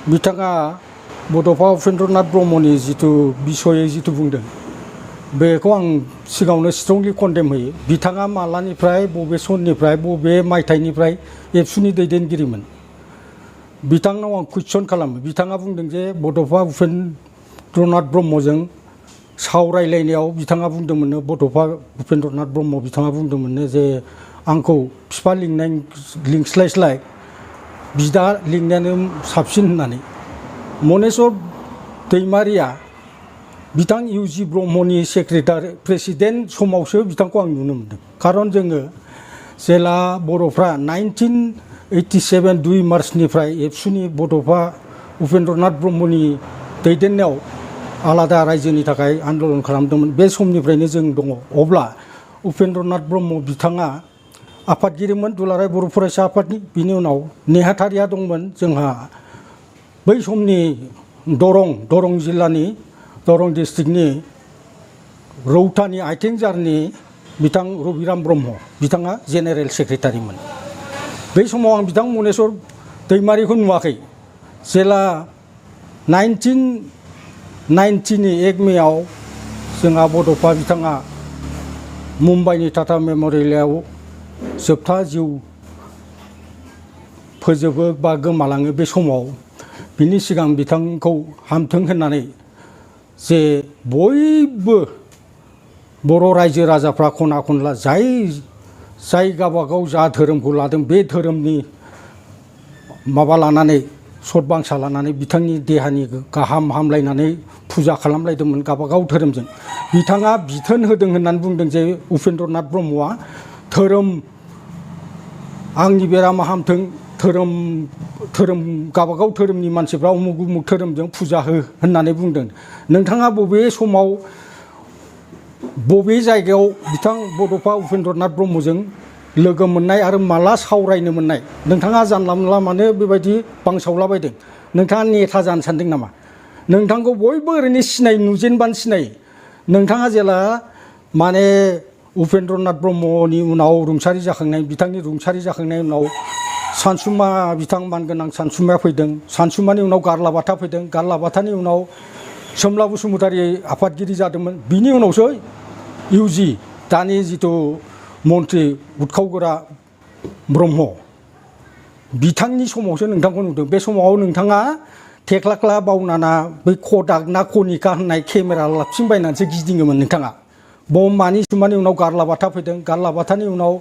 बिथाङा बड'फा उपेन्द्रनाथ ब्रह्मनि जिथु बिसयै जिथु बुंदों बेखौ आं सिगाङावनो स्ट्रंलि कन्डेम होयो। बिथाङा मालानिफ्राय बबे सननिफ्राय बबे मायथाइनिफ्राय एबसुनि दैदेनगिरिमोन बिथांनाव आं कुइसन खालामो। बिथाङा बुंदों जे बड'फा उपेन्द्रनाथ ब्रह्मजों सावरायलायनायाव बिथाङा बुंदोंमोननो, बड'फा उपेन्द्रनाथ ब्रह्म बिथाङा बुंदोंमोननो जे आंखौ बिफा लिंस्लायस्लाय बिदा लिंनायानो साबसिन होननानै। मनेस्वर दैमारिया बिथां इउजि ब्रह्मनि सेक्रेटारि प्रेसिडेन्ट समावसो बिथांखौ आं नुनो मोनदों। खारन जोङो जेला बर'फ्रा 1987 2 मार्चनिफ्राय एबसुनि बड'फा उपेन्द्रनाथ ब्रह्मनि दैदेननायाव आलादा रायजोनि थाखाय आन्दलन खालामदोंमोन, बे समनिफ्रायनो जों दङ। अब्ला उपेन्द्रनाथ ब्रह्म बिथाङा आफादगिरिमोन दुलाराय बर' फरायसा आफादनि। बिनि उनाव नेहाथारिया दंमोन जोंहा बै समनि दरं जिल्लानि दरं डिस्ट्रिक्टनि रौतानि आइथिंजारनि बिथां रबिराम ब्रह्म बिथाङा जेनेरेल सेक्रेटारिमोन। बै समाव आं बिथां मनेस्वर दैमारिखौ नुवाखै। जेला 1990नि 1 मेआव जोंहा बड'फा बिथाङा मुम्बाइनि टाटा मेम'रियेलाव जोबथा जिउ फोजोबो बा गोमालाङो। बे समाव बिनि सिगां बिथांखौ हामथों होननानै जे बयबो बर' रायजो राजाफ्रा खना खनला जाय गावबागाव जा धोरोमखौ लादों बे धोरोमनि माबा लानानै सतबांसा लानानै बिथांनि देहानि गाहाम हामलायनानै फुजा खालामलायदोंमोन गावबागाव धोरोमजों। बिथाङा बिथोन होदों होननानै बुंदों जे उपेन्द्रनाथ ब्रह्मआ धोरोम आंनि बेरामा हामथों, धोरोम गावबागाव धोरोमनि मानसिफ्रा उमुग उमुग धोरोमजों फुजा हो होननानै बुंदों। नोंथाङा बबे समाव बबे जायगायाव बिथां बड'फा उपेन्द्रनाथ ब्रह्मजों लोगो मोननाय आरो माला सावरायनो मोननाय? नोंथाङा जानला मोनला मानो बेबायदि बांसावलाबायदों? नोंथाङा नेता जानो सानदों नामा? नोंथांखौ बयबो ओरैनो नुजेनबानो सिनायो। नोंथाङा जेला माने उपेन्द्रनाथ ब्रह्मनि उनाव बिथांनि रुंसारि जाखांनायनि उनाव सानसुमा बिथां मानगोनां सानसुमाया फैदों। सानसुमानि उनाव गारलाबाथा फैदों। गारलाबाथानि उनाव सोमला बसुमतारी आफादगिरि जादोंमोन। बिनि उनावसो इउजि दानि जिथु मन्त्रि उथखावगोरा ब्रह्म बिथांनि समावसो नोंथांखौ नुदों। बे समाव नोंथाङा थेख्लाख्ला बावनाना बै कदाक ना कनिका होननाय केमेरा लाबथिंबायनानैसो गिदिङोमोन नोंथाङा। मानि सुमानि उनाव गारलाबाथा फैदों। गारलाबाथानि उनाव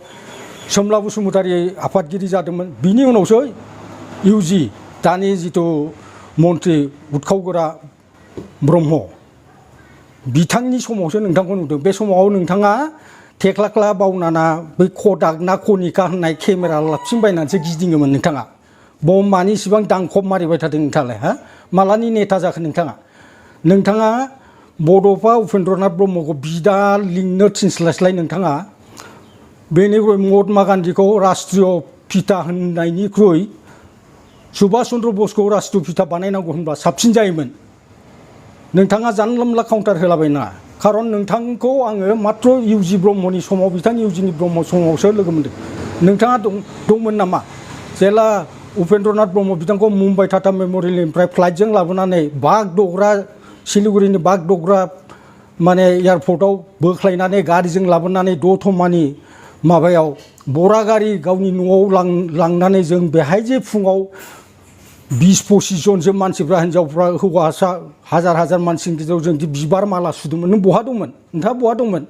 सोमला बसुमतारी आफादगिरि जादोंमोन। बिनि उनावसो इउजि दानि जिथु मन्त्रि उथखावगोरा ब्रह्म बिथांनि समावसो नोंथांखौ नुदों। बे समाव नोंथाङा थेख्लाख्ला बावनाना बै कदाक ना कनिका होननाय केमेरा लाबथिंबायनानैसो गिदिङोमोन नोंथाङा। मानि इसिबां दांखब मारिबाय थादों नोंथाङालाय? मालानि नेता जाखो नोंथाङा बड'फा उपेन्द्रनाथ ब्रह्मखौ बिदा लिंनो थिनस्लायस्लाय नोंथाङा बेनिख्रुइ महात्मा गान्धीखौ राष्ट्रिय पिता होननायनिख्रुइ सुभाष चन्द्र बसखौ राष्ट्रिय पिता बानायनांगौ होनबा साबसिन जायोमोन। नोंथाङा जानला मोनला काउन्टार होलाबायनाङा। खारन नोंथांखौ आङो मात्र इउजि ब्रह्मनि समाव बिथां इउजिनि ब्रह्म समावसो लोगो मोनदों। नोंथाङा दंमोन नामा जेला उपेन्द्रनाथ ब्रह्म बिथांखौ मुम्बाइ टाटा मेम'रियेलनिफ्राय फ्लाइटजों लाबोनानै बागड'ग्रा सिलिगुरिनि बागड'ग्रा माने एयारपर्टआव बोख्लायनानै गारिजों लाबोनानै दतमानि माबायाव बरागारि गावनि न'आव लांनानै जों बेहाय जे फुङाव 20-25 जनसो मानसिफ्रा हिनजावफ्रा हौवासा हाजार मानसिनि गेजेराव जों बिबार माला सुदोंमोन। नों बहा दंमोन? नोंथाङा बहा दंमोन?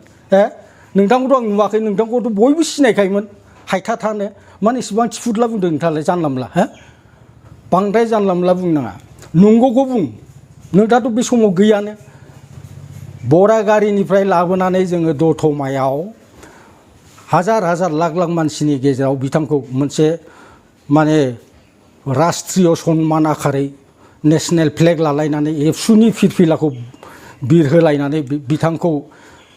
नोंथांखौथ' आं नुवाखै। नोंथांखौथ' बयबो सिनायखायोमोन हायथा मानो इसेबां थिफुदला बुंदों नोंथाङालाय जानला मोनला? बांद्राय जानला मोनला बुंनाङा, नंगौखौ बुं। नोंथाङाथ' बे समाव गैयानो। बरागारिनिफ्राय लाबोनानै जोङो दतमायाव हाजार लाख मानसिनि गेजेराव बिथांखौ मोनसे माने राष्ट्रिय सन्मान आखारै नेसनेल फ्लेग लालायनानै एबसुनि फिरफिलाखौ बिरहोलायनानै बिथांखौ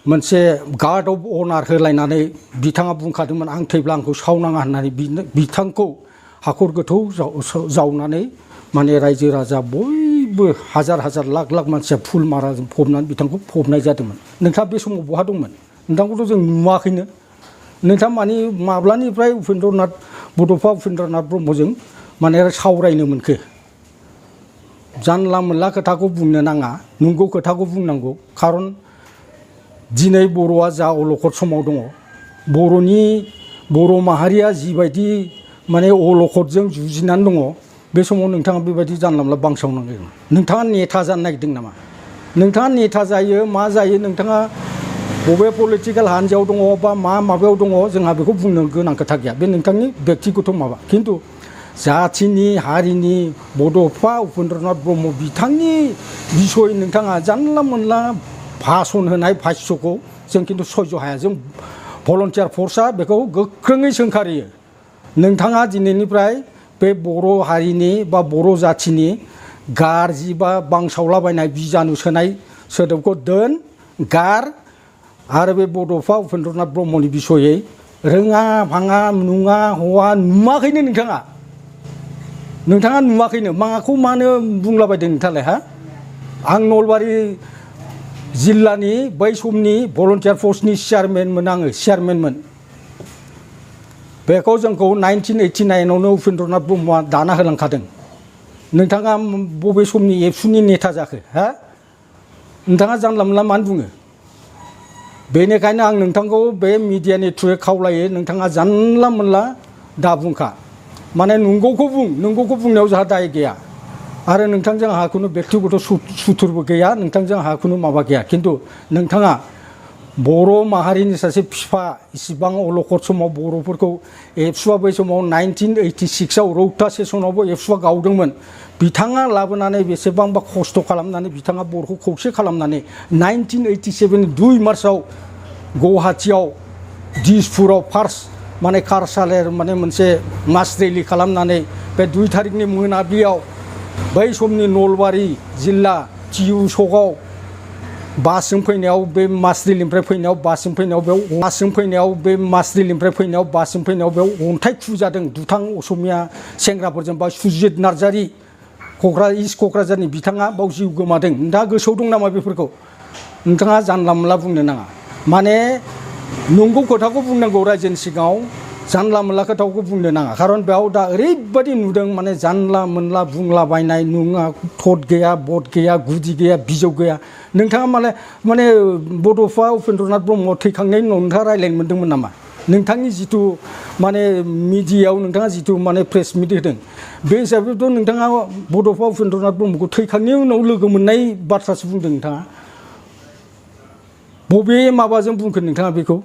मोनसे गार्ड अफ अनार होलायनानै बिथाङा बुंखादोंमोन आं थैब्ला आंखौ सावनाङा होननानै बिथांखौ हाखर गोथौ जावनानै माने रायजो राजा बयबो हाजार लाख मानसिया फुल माराजों फबनानै बिथांखौ फबनाय जादोंमोन। नोंथाङा बे समाव बहा दंमोन? नोंथांखौथ' जों नुवाखैनो। नोंथाङा माब्लानिफ्राय बड'फा उपेन्द्रनाथ ब्रह्मजों माने सावरायनो मोनखो? जानला मोनला खोथाखौ बुंनो नाङा नंगौ खोथाखौ बुंनांगौ खारन दिनै बर'आ जा अलखद समाव दङ बर' माहारिया जिबायदि माने अलखदजों जुजिनानै दङ बे समाव नोंथाङा बेबायदि जानला मोनला बांसावनांगोन नोंथाङा नेता जानो नागिरदों नामा नोंथाङा नेता जायो मा जायो नोंथाङा बबे पलिटिकेल हान्जायाव दङ बा माबायाव दङ जोंहा बेखौ बुंनो गोनां खोथा गैया बे नोंथांनि बेक्तिगत माबा खिन्थु जाथिनि हारिनि बड'फा उपेन्द्रनाथ ब्रह्म बिथांनि बिसय नोंथाङा जानला मोनला भाषण होनाय भाष्यखौ जों खिन्थु सयज' हाया जों भलन्टियार फर्सआ बेखौ गोख्रोङै सोंखारियो नोंथाङा दिनैनिफ्राय बे बर' हारिनि बा बर' जाथिनि गाज्रि बा बांसावलाबायनाय बिजानु सोनाय सोदोबखौ दोन गार आरो बे बड'फा उपेन्द्रनाथ ब्रह्मनि बिसयै रोङा भाङा नुङा हवा नुवाखैनो नोंथाङा नुवाखैनो माखौ मानो बुंलाबायदों नोंथाङालाय हा आं नलबारि जिल्लानि बै समनि भलन्टियार फर्सनि चेयारमेनमोन आङो चेयारमेनमोन बेखौ जोंखौ 1989आवनो उपेन्द्रनाथ ब्रह्मआ दाना होलांखादों नोंथाङा बबे समनि एबसुनि नेता जाखो हा नोंथाङा जानला मोनला मानो बुङो बेनिखायनो आं नोंथांखौ बे मिडियानि थ्रुयै खावलायो नोंथाङा जानला मोनला दा बुंखा माने नंगौखौ बुंनायाव जोंहा दाय गैया आरो नोंथांजों आंहा खुनु बेक्तिगत सुथुरबो गैया नोंथांजों आंहा खुनु माबा गैया खिन्थु नोंथाङा बर' माहारिनि सासे बिफा इसिबां अलखद समाव बर'फोरखौ एबसुआ बै समाव 1986आव रौता सेसनावबो एबसुआ गावदोंमोन बिथाङा लाबोनानै बेसेबांबा खस्थ' खालामनानै बिथाङा बर'खौ खौसे खालामनानै 1987 2 मार्चआव गुवाहाटियाव दिसपुराव फार्स्ट माने कारसालेर माने मोनसे मास रेलि खालामनानै बे 2 तारिखनि मोनाबिलियाव बै समनि नलबारि जिल्ला टिउ सकआव बासजों फैनायाव बे मास रेलिनिफ्राय फैनायाव बासजों फैनायाव बेयाव अन्थाइ खुजादों दुथां असमिया सेंग्राफोरजों बा सुजित नार्जारि इस्ट क'क्राझारनि बिथाङा बाव जिउ गोमादों नोंथाङा गोसोआव दं नामा बेफोरखौ नोंथाङा जानला मोनला बुंनो नाङा माने नंगौ खोथाखौ बुंनांगौ रायजोनि सिगाङाव जानला मोनला खोथाखौ बुंनो नाङा खारन बेयाव दा ओरैबायदि नुदों माने जानला मोनला बुंलाबायनाय नङा थद गैया बद गैया गुदि गैया बिजौ गैया नोंथाङा माने बड'फा उपेन्द्रनाथ ब्रह्म थैखांनायनि उनाव नोंथाङा रायज्लायनो मोन्दोंमोन नामा नोंथांनि जिथु माने मिडियायाव नोंथाङा जिथु माने प्रेस मिट होदों बे हिसाबैथ' नोंथाङा बड'फा उपेन्द्रनाथ ब्रह्मखौ थैखांनायनि उनाव लोगो मोननाय बाथ्रासो बुंदों नोंथाङा बबे माबाजों बुंखो नोंथाङा बेखौ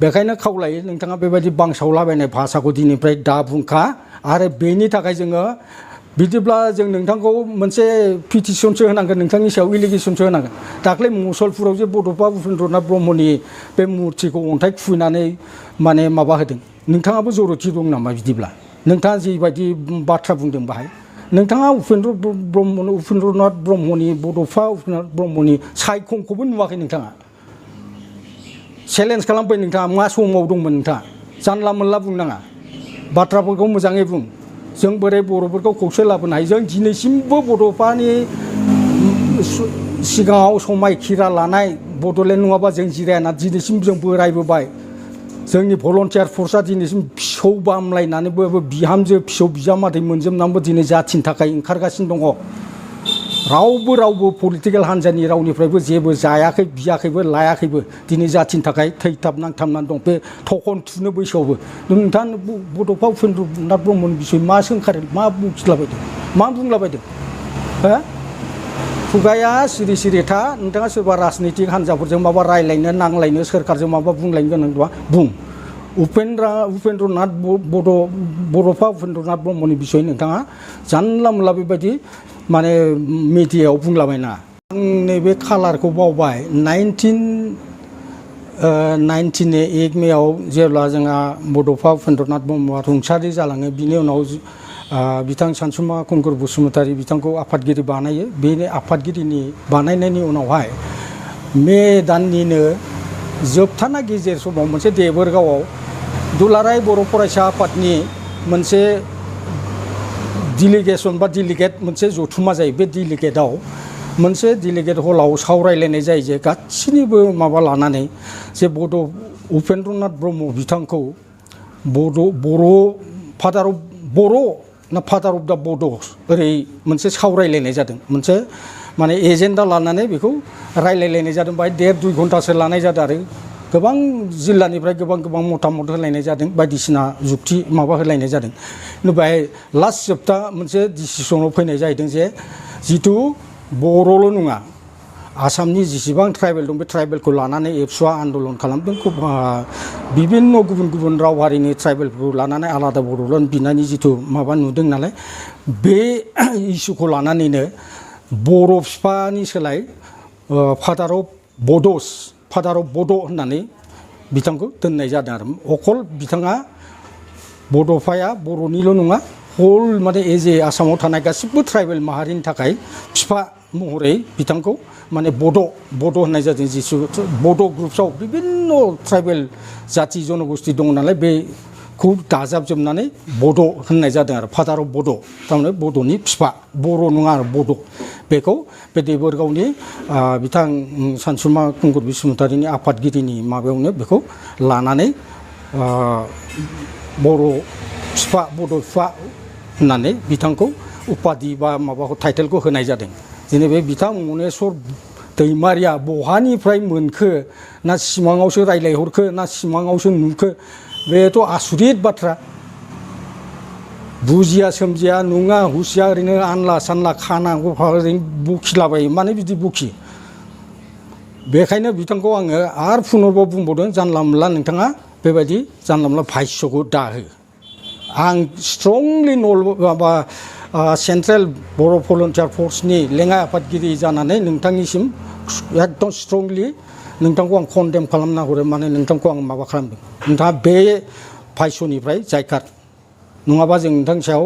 बेखायनो खावलायो नोंथाङा बेबायदि बांसावलाबायनाय भाषाखौ दिनैनिफ्राय दा बुंखा आरो बेनि थाखाय जोङो बिदिब्ला जों नोंथांखौ मोनसे पिटिसनसो होनांगोन नोंथांनि सायाव एलिगेसनसो होनांगोन दाख्लै मुसलपुराव जे बड'फा उपेन्द्रनाथ ब्रह्मनि बे मुर्तिखौ अन्थाइ खुबैनानै माने माबा होदों नोंथाङाबो जर'थि दं नामा बिदिब्ला नोंथाङा जिबायदि बाथ्रा बुंदों बाहाय नोंथाङा उपेन्द्रनाथ ब्रह्मनि बड'फा उपेन्द्रनाथ ब्रह्मनि सायखंखौबो नुवाखै नोंथाङा चेलेन्ज खालामबाय नोंथाङा मा समाव दंमोन नोंथाङा जानला मोनला बुंनाङा बाथ्राफोरखौ मोजाङै बुं जों बोरै बर'फोरखौ खौसे लाबोनो हायो जों दिनैसिमबो बड'फानि सिगाङाव समायखिरा लानाय बड'लेण्ड नङाबा जों जिरायना दिनैसिम जों बोरायबोबाय जोंनि भलन्टियार फर्सआ दिनैसिम फिसौ बामलायनानैबो बिहामजो फिसौ बिजामादै मोनजोबनानैबो दिनै जाथिनि थाखाय ओंखारगासिनो दङ रावबो पलिटिकेल हान्जानि रावनिफ्रायबो जेबो जायाखै बियाखैबो लायाखैबो दिनै जाथिनि थाखाय थैथाब नांथाबनानै दं बे थखन थुनो बैसोआवबो नोंथां बड'फा उपेन्द्रनाथ ब्रह्मनि बिसय मा सोंखारो मा बुंलाबायदों हो खुगाया सिरि सिरि था नोंथाङा सोरबा राजनितिक हान्जाफोरजों माबा रायलायनो नांलायनो सोरखारजों माबा बुंलायनो गोनां दंबा बुं बड'फा उपेन्द्रनाथ ब्रह्मनि बिसय नोंथाङा जानला मोनला बेबायदि माने मिडियायाव बुंलाबायनाङा आं नैबे खालारखौ बावबाय 1991 मेआव जेब्ला जोंहा बड'फा उपेन्द्रनाथ ब्रह्मआ रुंसारि जालाङो बिनि उनाव बिथां सानसुमा खुंगुर बसुमतारी बिथांखौ आफादगिरि बानायो बे आफादगिरिनि बानायनायनि उनावहाय मे दाननिनो जोबथाना गेजेर समाव मोनसे देबोरगावआव दुलाराय बर' फरायसा आफादनि मोनसे डिलिगेसन बा डिलिगेट मोनसे जथुमा जायो बे डिलिगेटआव मोनसे डिलिगेट हलाव सावरायलायनाय जायो जे गासैनिबो माबा लानानै जे उपेन्द्रनाथ ब्रह्म बिथांखौ बर' फादार अफ बर' ना फादार अफ दा बड' ओरै मोनसे सावरायलायनाय जादों मोनसे माने एजेन्डा लानानै बेखौ रायलायलायनाय जादों बाहाय 1.5-2 घन्टासो लानाय जादों आरो गोबां जिल्लानिफ्राय गोबां मतामत होलायनाय जादों बायदिसिना जुक्ति माबा होलायनाय जादों बेहाय लास्ट जोबथा मोनसे डिसिसनाव फैनाय जाहैदों जे जिथु बर'ल' नङा आसामनि जेसेबां ट्राइबेल दं बे ट्राइबेलखौ लानानै एबसुआ आन्दलन खालामदों खुब बिभिन्न गुबुन राव हारिनि ट्राइबेलफोरखौ लानानै आलादा बड'लेण्ड बिनायनि जिथु माबा नुदों नालाय बे इस्युखौ लानानैनो बर' बिफानि सोलाय फादार अफ बड' होननानै बिथांखौ दोननाय जादों आरो अकल बिथाङा बड'फाया बर'निल' नङा हल माने एज ए आसामाव थानाय गासिबो ट्राइबेल माहारिनि थाखाय बिफा महरै बिथांखौ माने बड' होननाय जादों जिसु बड' ग्रुपसआव बिभिन्न ट्राइबेल जाति जनगोष्ठी दङ नालाय बेखौ दाजाबजोबनानै बड' होननाय जादों आरो फादार अफ बड' थारमाने बड'नि बिफा बर' नङा आरो बड' बेखौ बे देबोरगावनि बिथां सानसुमा खुंगुर बसुमतारीनि आफादगिरिनि माबायावनो बेखौ लानानै बर' बिफा बड' बिफा होननानै बिथांखौ उपाधि बा माबाखौ टाइटेलखौ होनाय जादों दिनै बे बिथां मनेस्वर दैमारिया बहानिफ्राय मोनखो ना सिमाङावसो रायलायहरखो ना सिमाङावसो नुखो बेथ' आसुरित बाथ्रा बुजिया सोमजिया नङा हुसिया ओरैनो आनला सानला खाना गफा ओरैनो बखिलाबायो माने बिदि बखि बेखायनो बिथांखौ आङो आरो पुनर्बाव बुंबावदों जानला मोनला नोंथाङा बेबायदि जानला मोनला भाष्यखौ दाहो आं स्ट्रंलि माबा सेन्ट्रेल बर' भलन्टियार फर्सनि लेङाइ आफादगिरि जानानै नोंथांनिसिम एकदम स्ट्रंलि नोंथांखौ आं कन्डेम खालामना हरो माने नोंथांखौ आं माबा खालामदों नोंथाङा बे भाष्यनिफ्राय जायखार नङाबा जों नोंथांनि सायाव